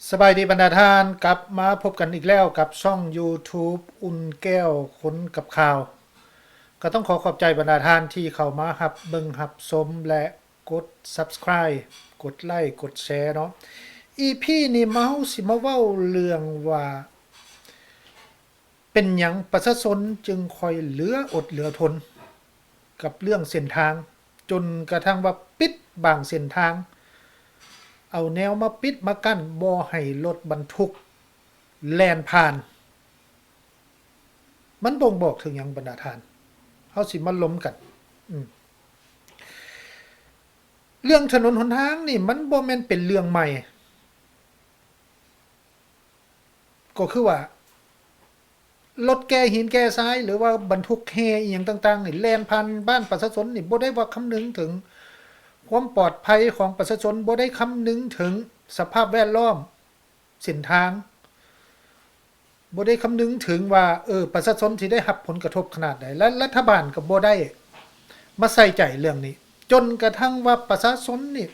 ສະບາຍດີບັນດາທ່ານ, ກັບມາພົບກັນອີກແລ້ວກັບຊ່ອງ YouTube ອຸ່ນແກ້ວຄົນກັບຂ່າວ. ກໍຕ້ອງຂໍຂອບໃຈບັນດາທ່ານທີ່ເຂົ້າມາຮັບເບິ່ງຮັບຊົມ ແລະ ກົດ Subscribe ກົດໄລ ກົດແຊເນາະ. ອີພີນີ້ເຮົາຊິມາເວົ້າເລື່ອງວ່າ ເປັນຫຍັງປະຊາຊົນຈຶ່ງຄ່ອຍເຫຼືອອົດເຫຼືອທົນກັບເລື່ອງເສັ້ນທາງ, ຈົນກະທັ່ງວ່າປິດບາງເສັ້ນທາງ, ເອົາແນວມາປິດມາກັ້ນບໍ່ໃຫ້ລົດບັນທຸກແລ່ນຜ່ານ. ມັນບົ່ງບອກເຖິງຫຍັງບັນດາທ່ານ? ເຮົາຊິມາລົມກັນ. ອືມ ເລື່ອງຖະໜົນຫົນທາງນີ້ມັນບໍ່ແມ່ນເປັນເລື່ອງໃໝ່. ກໍຄືວ່າ ລົດແກ່ຫີນແກ່ຊາຍ ຫຼືວ່າບັນທຸກແຮ່ອີ່ຫຍັງຕ່າງໆນີ້ ແລ່ນຜ່ານບ້ານປະຊາຊົນນີ້ ບໍ່ໄດ້ວ່າຄຳນຶງເຖິງຄວາມປອດໄພຂອງປະຊາຊົນ, ບໍ່ໄດ້ຄຳນຶງເຖິງສະພາບແວດລ້ອມ ເສັ້ນທາງ, ບໍ່ໄດ້ຄຳນຶງເຖິງວ່າ ເອີ ປະຊາຊົນຊິໄດ້ຮັບຜົນກະທົບຂະໜາດໃດ ແລະ ລັດຖະບານກໍບໍ່ໄດ້ມາໃສ່ໃຈເລື່ອງນີ້, ຈົນກະທັ່ງວ່າປະຊາຊົນນີ້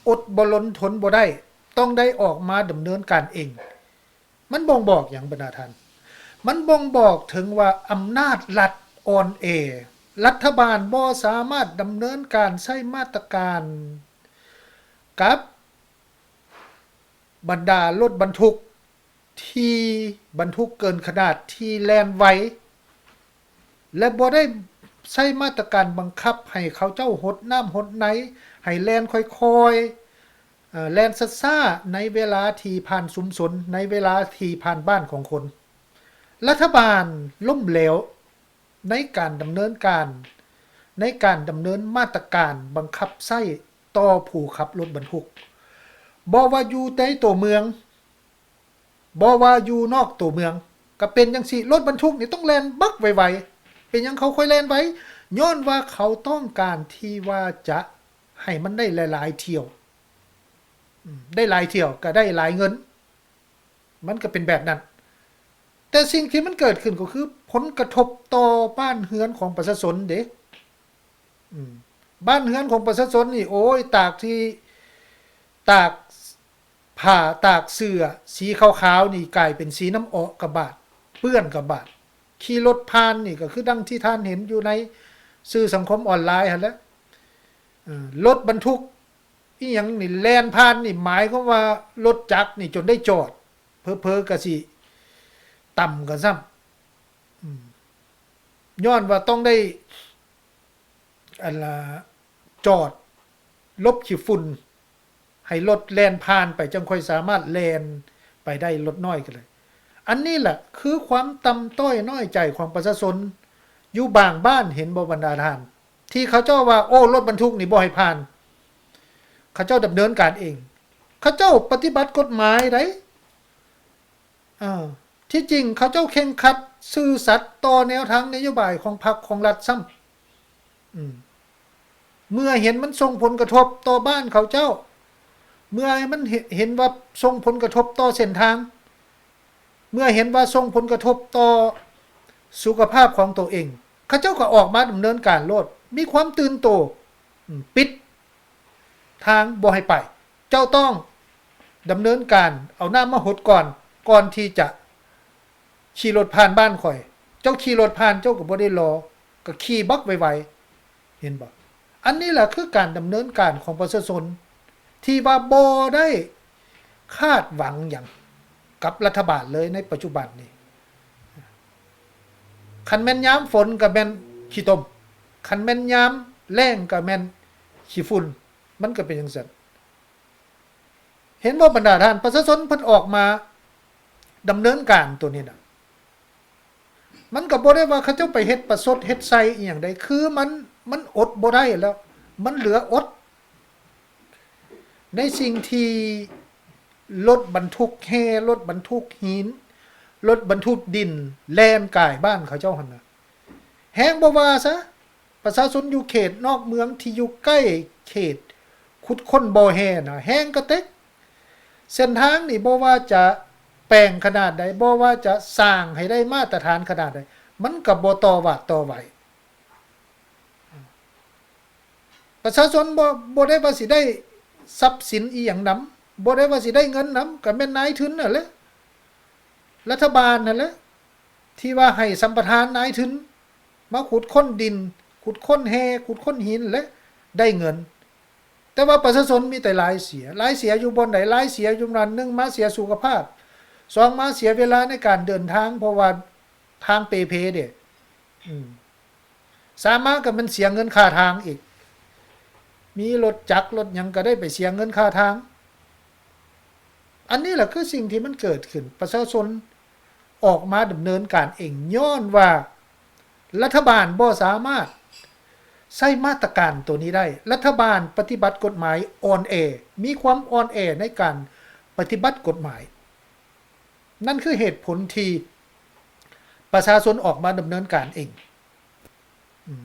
ອົດບໍ່ລົນທົນບໍ່ໄດ້ ຕ້ອງໄດ້ອອກມາດຳເນີນການເອງ. ມັນບົ່ງບອກຫຍັງບັນດາທ່ານ? ມັນບົ່ງບອກເຖິງວ່າອຳນາດລັດອ່ອນແອ, ລັດຖະບານບໍ່ສາມາດດຳເນີນການໃຊ້ມາດຕະການກັບບັນດາລົດບັນທຸກທີ່ບັນທຸກເກີນຂະໜາດທີ່ແລ່ນໄວ ແລະ ບໍ່ໄດ້ໃຊ້ມາດຕະການບັງຄັບໃຫ້ເຂົາເຈົ້າຫົດນ້ຳຫົດໃນ, ໃຫ້ແລ່ນຄ່ອຍໆ, ເອີ່, ແລ່ນຊ້າໆ ໃນເວລາທີ່ຜ່ານຊຸມຊົນ, ໃນເວລາທີ່ຜ່ານບ້ານຂອງຄົນ. ລັດຖະບານລົ້ມເຫຼວໃນການດຳເນີນການ, ໃນການດຳເນີນມາດຕະການບັງຄັບໃຊ້ຕໍ່ຜູ້ຂັບລົດບັນທຸກ, ບໍ່ວ່າຢູ່ໃນຕົວເມືອງ, ບໍ່ວ່າຢູ່ນອກຕົວເມືອງ ກໍເປັນຈັ່ງຊີ້. ລົດບັນທຸກນີ້ຕ້ອງແລ່ນບັກໄວໆ. ເປັນຫຍັງເຂົາຄ່ອຍແລ່ນໄວ? ຍ້ອນວ່າເຂົາຕ້ອງການທີ່ວ່າຈະໃຫ້ມັນໄດ້ຫຼາຍໆຖ້ຽວ, ອືມ, ໄດ້ຫຼາຍຖ້ຽວກໍໄດ້ຫຼາຍເງິນ, ມັນກໍເປັນແບບນັ້ນ. ແຕ່ສິ່ງທີ່ມັນເກີດຂຶ້ນກໍຄືຜົນກະທົບຕໍ່ບ້ານເຮືອນຂອງປະຊາຊົນເດ້. ອືມ ບ້ານເຮືອນຂອງປະຊາຊົນນີ້ ໂອ້ຍ ຕາກທີ່ ຕາກຜ້າ ຕາກເສື້ອສີຂາວໆນີ້ ກາຍເປັນສີນ້ຳເອາະກະບາດ ເປື້ອນກະບາດ. ຂີ່ລົດຜ່ານນີ້ ກໍຄືດັ່ງທີ່ທ່ານເຫັນຢູ່ໃນສື່ສັງຄົມອອນລາຍຫັ້ນແຫຼະ. ເອີ ລົດບັນທຸກອີ່ຫຍັງນີ້ແລ່ນຜ່ານນີ້ ໝາຍຄວາມວ່າລົດຈັກນີ້ຈົນໄດ້ຈອດ, ເຜີໆກໍຊິຕຳກັນຊ້ຳ. ອືມ ຍ້ອນວ່າຕ້ອງໄດ້ ອັນລະ ຈອດຫຼົບຂີ້ຝຸ່ນ ໃຫ້ລົດແລ່ນຜ່ານໄປ ຈັ່ງຄ່ອຍສາມາດແລ່ນໄປໄດ້, ລົດນ້ອຍກໍໄດ້. ອັນນີ້ແຫຼະຄືຄວາມຕ່ຳຕ້ອຍນ້ອຍໃຈຂອງປະຊາຊົນຢູ່ບາງບ້ານ, ເຫັນບໍ່ບັນດາທ່ານ? ທີ່ເຂົາເຈົ້າວ່າ ໂອ້ ລົດບັນທຸກນີ້ບໍ່ໃຫ້ຜ່ານ, ເຂົາເຈົ້າດຳເນີນການເອງ, ເຂົາເຈົ້າປະຕິບັດກົດໝາຍໃດ. ເອີ ທີ່ຈິງເຂົາເຈົ້າເຄັ່ງຄັດຊື່ສັດຕໍ່ແນວທາງນະໂຍບາຍຂອງພັກຂອງລັດຊ້ຳ. ອືມ ເມື່ອເຫັນມັນສົ່ງຜົນກະທົບຕໍ່ບ້ານເຂົາເຈົ້າ, ເມື່ອມັນເຫັນ ເຫັນວ່າສົ່ງຜົນກະທົບຕໍ່ເສັ້ນທາງ, ເມື່ອເຫັນວ່າສົ່ງຜົນກະທົບຕໍ່ສຸຂະພາບຂອງໂຕເອງ, ເຂົາເຈົ້າກໍອອກມາດຳເນີນການໂລດ, ມີຄວາມຕື່ນໂຕ, ອືມ, ປິດ ທາງບໍ່ໃຫ້ໄປ. ເຈົ້າຕ້ອງດຳເນີນການເອົານ້ຳມາຫົດກ່ອນ, ກ່ອນທີ່ຈະຂີ່ລົດຜ່ານບ້ານຂ້ອຍ. ເຈົ້າຂີ່ລົດຜ່ານ ເຈົ້າກໍບໍ່ໄດ້ລໍ, ກໍຂີ່ບັກໄວໆ. ເຫັນບໍ່? ອັນນີ້ລະຄືການດຳເນີນການຂອງປະຊາຊົນ ທີ່ວ່າບໍ່ໄດ້ຄາດຫວັງຫຍັງກັບລັດຖະບານເລີຍໃນປັດຈຸບັນນີ້. ຄັນແມ່ນຍາມຝົນກໍແມ່ນຂີ້ຕົມ, ຄັນແມ່ນຍາມແລ້ງກໍແມ່ນຂີ້ຝຸ່ນ, ມັນກໍເປັນຈັ່ງຊັ້ນ. ເຫັນບໍ່ບັນດາທ່ານ? ປະຊາຊົນເພິ່ນອອກມາດຳເນີນການໂຕນີ້ນະ, ມັນກໍບໍ່ໄດ້ວ່າເຂົາເຈົ້າໄປເຮັດປະຊົດເຮັດໄຊອີ່ຫຍັງໃດ, ຄືມັນ, ມັນອົດບໍ່ໄດ້ແລ້ວ, ມັນເຫຼືອອົດ. ໃນສິ່ງທີ່ລົດບັນທຸກແຮ່, ລົດບັນທຸກຫີນ, ລົດບັນທຸກດິນແລ່ນກາຍບ້ານເຂົາເຈົ້າຫັ້ນນະ, ແຮ່ງບໍ່ວ່າຊະ, ປະຊາຊົນຢູ່ເຂດນອກເມືອງທີ່ຢູ່ໃກ້ເຂດຂຸດຄົ້ນບໍ່ແຮ່ນະ ແຮ່ງກະເຕັກ. ເສັ້ນທາງນີ້ບໍ່ວ່າຈະແປງຂະໜາດໃດ, ບໍ່ວ່າຈະສ້າງໃຫ້ໄດ້ມາດຕະຖານຂະໜາດໃດ, ມັນກໍບໍ່ຕໍ່ວາດຕໍ່ໄຫວ. ປະຊາຊົນບໍ່, ບໍ່ໄດ້ວ່າຊິໄດ້ຊັບສິນອີ່ຫຍັງນຳ, ບໍ່ໄດ້ວ່າຊິໄດ້ເງິນນຳ ກໍແມ່ນນາຍທຶນນັ້ນແຫຼະ ລັດຖະບານນັ້ນແຫຼະ ທີ່ວ່າໃຫ້ສຳປະທານນາຍທຶນມາຂຸດຄົ້ນດິນ ຂຸດຄົ້ນແຮ່ ຂຸດຄົ້ນຫີນ ແລະ ໄດ້ເງິນ. ແຕ່ວ່າປະຊາຊົນມີແຕ່ລາຍເສຍ. ລາຍເສຍຢູ່ບ່ອນໃດ? ລາຍເສຍຢູ່ນັ້ນ ໜຶ່ງ ມາເສຍສຸຂະພາບ, ສອງ ມາເສຍເວລາໃນການເດີນທາງ ເພາະວ່າທາງເປ່ເພເດ້. ອືມ ສາມ ມາກໍແມ່ນເສຍເງິນຄ່າທາງອີກ, ມີລົດຈັກລົດຫຍັງກໍໄດ້ໄປເສຍເງິນຄ່າທາງ. ອັນນີ້ແຫຼະຄືສິ່ງທີ່ມັນເກີດຂຶ້ນ, ປະຊາຊົນອອກມາດຳເນີນການເອງ ຍ້ອນວ່າລັດຖະບານບໍ່ສາມາດໃຊ້ມາດຕະການໂຕນີ້ໄດ້, ລັດຖະບານປະຕິບັດກົດໝາຍອ່ອນແອ, ມີຄວາມອ່ອນແອໃນການປະຕິບັດກົດໝາຍ. ນັ້ນຄືເຫດຜົນທີ່ປະຊາຊົນອອກມາດຳເນີນການເອງ. ອືມ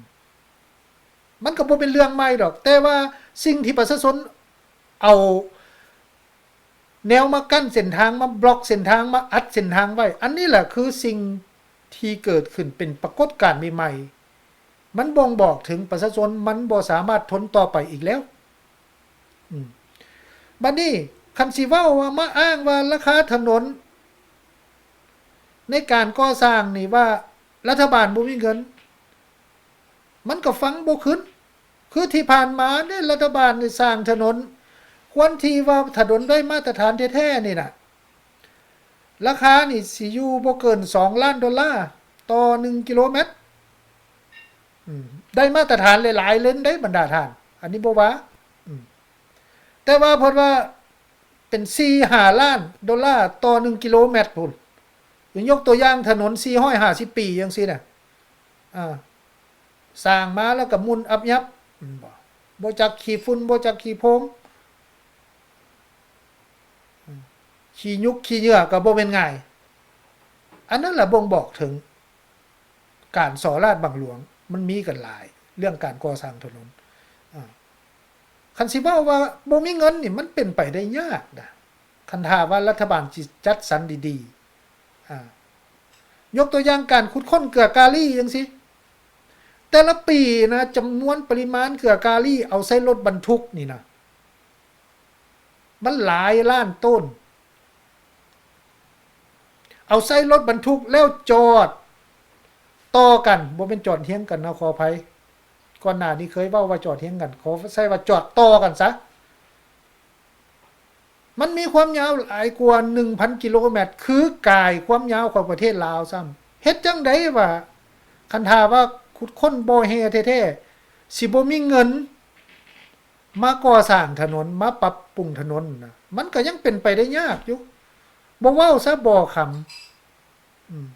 ມັນກໍບໍ່ເປັນເລື່ອງໃໝ່ດອກ, ແຕ່ວ່າສິ່ງທີ່ປະຊາຊົນເອົາແນວມາກັ້ນເສັ້ນທາງ, ມາບລັອກເສັ້ນທາງ, ມາອັດເສັ້ນທາງໄວ້, ອັນນີ້ແຫຼະຄືສິ່ງທີ່ເກີດຂຶ້ນເປັນປາກົດການໃໝ່ໆ. ມັນບົ່ງບອກເຖິງປະຊາຊົນ ມັນບໍ່ສາມາດທົນຕໍ່ໄປອີກແລ້ວ. ອືມ ບັດນີ້ຄັນຊິເວົ້າວ່າ ມາອ້າງວ່າລາຄາຖະໜົນໃນການກໍ່ສ້າງນີ້ວ່າລັດຖະບານບໍ່ມີເງິນ, ມັນກໍຟັງບໍ່ຂຶ້ນ. ຄືທີ່ຜ່ານມານີ້ ລັດຖະບານໄດ້ສ້າງຖະໜົນ, ຄວນທີ່ວ່າຖະໜົນໄດ້ມາດຕະຖານແທ້ໆນີ້ນະ, ລາຄານີ້ຊິຢູ່ບໍ່ເກີນສອງລ້ານໂດລາຕໍ່ໜຶ່ງກິໂລແມັດ. ອືມ ໄດ້ມາດຕະຖານຫຼາຍໆເລນເດ້ບັນດາທ່ານ, ອັນນີ້ບໍ່ວ່າ. ອືມ ແຕ່ວ່າເພິ່ນວ່າເປັນສີ່ຫ້າລ້ານໂດລາຕໍ່ໜຶ່ງກິໂລແມັດພຸ້ນ. ຍົກຕົວຢ່າງຖະໜົນສີ່ຮ້ອຍຫ້າສິບປີຈັ່ງຊີ້ນະ, ອາ ສ້າງມາແລ້ວກໍໝຸ່ນອັບຍັບ, ແມ່ນບໍ່? ບໍ່ຈັກຂີ້ຝຸ່ນ, ບໍ່ຈັກຂີ້ໂພງ, ອາ ຂີ້ຍຸກຂີ້ເຫຍື້ອກໍບໍ່ແມ່ນງ່າຍ. ອັນນັ້ນລະບົ່ງບອກເຖິງການສໍ້ລາດບັງຫຼວງ, ມັນມີກັນຫຼາຍເລື່ອງການກໍ່ສ້າງຖະໜົນ. ອາ ຄັນຊິເວົ້າວ່າບໍ່ມີເງິນນີ້ ມັນເປັນໄປໄດ້ຍາກນະ. ຄັນຖ້າວ່າລັດຖະບານຊິຈັດສັນດີໆ ອາ ຍົກຕົວຢ່າງການຂຸດຄົ້ນເກືອກາລີຈັ່ງຊີ້, ແຕ່ລະປີນະ ຈຳນວນປະລິມານເກືອກາລີເອົາໃສ່ລົດບັນທຸກນີ້ນະ ມັນຫຼາຍລ້ານໂຕນ. ເອົາໃສ່ລົດບັນທຸກແລ້ວຈອດຕໍ່ກັນ, ບໍ່ແມ່ນຈອດຮຽງກັນນະ, ຂໍອະໄພ, ກ່ອນໜ້ານີ້ເຄີຍເວົ້າວ່າຈອດຮຽງກັນ, ຂໍໃຊ້ວ່າຈອດຕໍ່ກັນຊະ. ມັນມີຄວາມຍາວຫຼາຍກວ່າໜຶ່ງພັນກິໂລແມັດ, ຄືກາຍຄວາມຍາວຂອງປະເທດລາວຊ້ຳ. ເຮັດຈັ່ງໃດວ່າ ຄັນຖ້າວ່າຂຸດຄົ້ນບໍ່ແຮ່ແທ້ໆ ຊິບໍ່ມີເງິນມາກໍ່ສ້າງຖະໜົນ, ມາປັບປຸງຖະໜົນນະ? ມັນກໍຍັງເປັນໄປໄດ້ຍາກຢູ່. ບໍ່ເວົ້າຊະບໍ່ຄຳ, ອືມ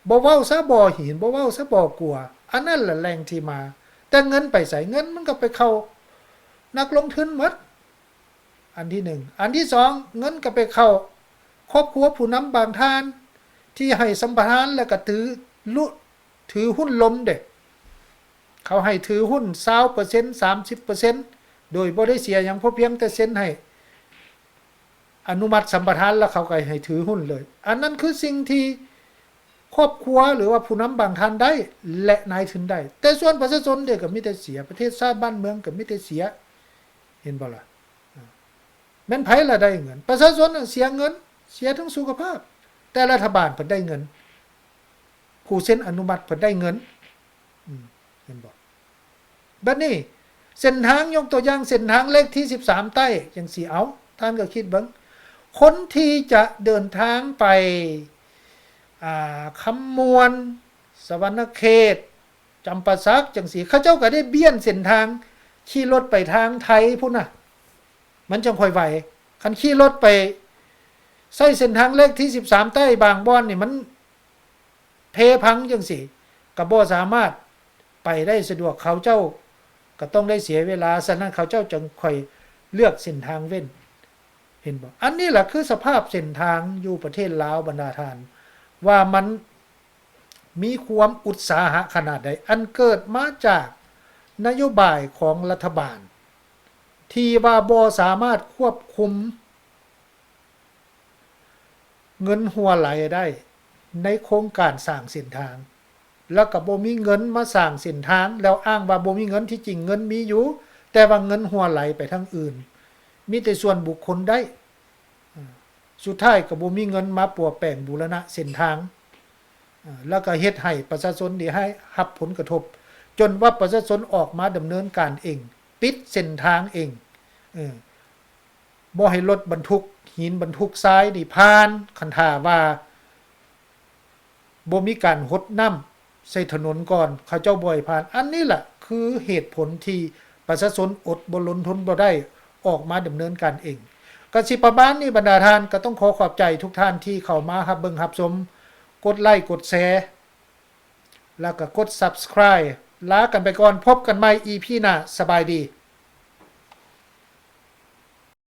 ບໍ່ເວົ້າຊະບໍ່ຫີນ, ບໍ່ເວົ້າຊະບໍ່ກົວ. ອັນນັ້ນລະແຫຼ່ງທີ່ມາ. ແຕ່ເງິນໄປໃສ? ເງິນມັນກໍໄປເຂົ້ານັກລົງທຶນໝົດ. ອັນທີໜຶ່ງ. ອັນທີສອງ ເງິນກໍໄປເຂົ້າຄອບຄົວຜູ້ນຳບາງທ່ານ ທີ່ໃຫ້ສຳປະທານ ແລ້ວກໍຖື ລຸ ຖືຫຸ້ນລົມເດ້. ເຂົາໃຫ້ຖືຫຸ້ນຊາວເປີເຊັນ ສາມສິບເປີເຊັນ ໂດຍບໍ່ໄດ້ເສຍຫຍັງ, ພໍພຽງແຕ່ເຊັນໃຫ້ອະນຸມັດສຳປະທານ ແລ້ວເຂົາກໍໃຫ້ຖືຫຸ້ນເລີຍ. ອັນນັ້ນຄືສິ່ງທີ່ຄອບຄົວ ຫຼືວ່າຜູ້ນຳບາງທ່ານໄດ້ ແລະ ນາຍທຶນໄດ້. ແຕ່ສ່ວນປະຊາຊົນເດ ກໍມີແຕ່ເສຍ, ປະເທດຊາດບ້ານເມືອງກໍມີແຕ່ເສຍ, ເຫັນບໍ່ລະ? ແມ່ນໃຜລະໄດ້ເງິນ? ປະຊາຊົນນະເສຍເງິນ, ເສຍທັງສຸຂະພາບ, ແຕ່ລັດຖະບານເພິ່ນໄດ້ເງິນ, ຜູ້ເຊັນອະນຸມັດເພິ່ນໄດ້ເງິນ. ອືມ ເຫັນບໍ່? ບັດນີ້ເສັ້ນທາງ, ຍົກຕົວຢ່າງເສັ້ນທາງເລກທີສິບສາມໃຕ້ຈັ່ງຊີ້, ເອົາ ທ່ານກໍຄິດເບິ່ງ, ຄົນທີ່ຈະເດີນທາງໄປ ອ່າ ຄຳມ່ວນ, ສະຫວັນນະເຂດ, ຈຳປາສັກຈັ່ງຊີ້, ເຂົາເຈົ້າກໍໄດ້ປ່ຽນເສັ້ນທາງ, ຂີ່ລົດໄປທາງໄທພຸ້ນນະ, ມັນຈັ່ງຄ່ອຍໄວ. ຄັນຂີ່ລົດໄປໃຊ້ເສັ້ນທາງເລກທີສິບສາມໃຕ້ບາງບ່ອນນີ້ ມັນເພພັງຈັ່ງຊີ້ ກໍບໍ່ສາມາດໄປໄດ້ສະດວກ, ເຂົາເຈົ້າກໍຕ້ອງໄດ້ເສຍເວລາ, ສະນັ້ນເຂົາເຈົ້າຈຶ່ງຄ່ອຍເລືອກເສັ້ນທາງເວັ້ນ. ເຫັນບໍ່? ອັນນີ້ລະຄືສະພາບເສັ້ນທາງຢູ່ປະເທດລາວ ບັນດາທ່ານ, ວ່າມັນມີຄວາມອຸດສາຫະຂະໜາດໃດ, ອັນເກີດມາຈາກນະໂຍບາຍຂອງລັດຖະບານ ທີ່ວ່າບໍ່ສາມາດຄວບຄຸມເງິນຮົ່ວໄຫຼໄດ້ໃນໂຄງການສ້າງເສັ້ນທາງ. ແລ້ວກໍບໍ່ມີເງິນມາສ້າງເສັ້ນທາງ ແລ້ວອ້າງວ່າບໍ່ມີເງິນ, ທີ່ຈິງເງິນມີຢູ່ ແຕ່ວ່າເງິນຮົ່ວໄຫຼໄປທາງອື່ນ, ມີແຕ່ສ່ວນບຸກຄົນໄດ້. ເອີ ສຸດທ້າຍກໍບໍ່ມີເງິນມາປົວແປງບູລະນະເສັ້ນທາງ ເອີ ແລ້ວກໍເຮັດໃຫ້ປະຊາຊົນໄດ້ຮັບຜົນກະທົບ ຈົນວ່າປະຊາຊົນອອກມາດຳເນີນການເອງ ປິດເສັ້ນທາງເອງ ເອີ ບໍ່ໃຫ້ລົດບັນທຸກຫີນບັນທຸກຊາຍນີ້ຜ່ານ ຄັນຖ້າວ່າ ບໍ່ມີການຫົດນ້ຳໃສ່ຖະໜົນກ່ອນ ເຂົາເຈົ້າບໍ່ໃຫ້ຜ່ານ. ອັນນີ້ລະຄືເຫດຜົນທີ່ປະຊາຊົນອົດບໍ່ລົນທົນບໍ່ໄດ້ ອອກມາດຳເນີນການເອງ. ກະຊິປະມານນີ້ບັນດາທ່ານ, ກະຕ້ອງຂໍຂອບໃຈທຸກທ່ານທີ່ເຂົ້າມາຮັບເບິ່ງຮັບຊົມ, ກົດໄລກ໌ ກົດແຊ ແລ້ວກະກົດ Subscribe. ລາກັນໄປກ່ອນ, ພົບກັນໃໝ່ ອີພີ ໜ້າ. ສະບາຍດີ.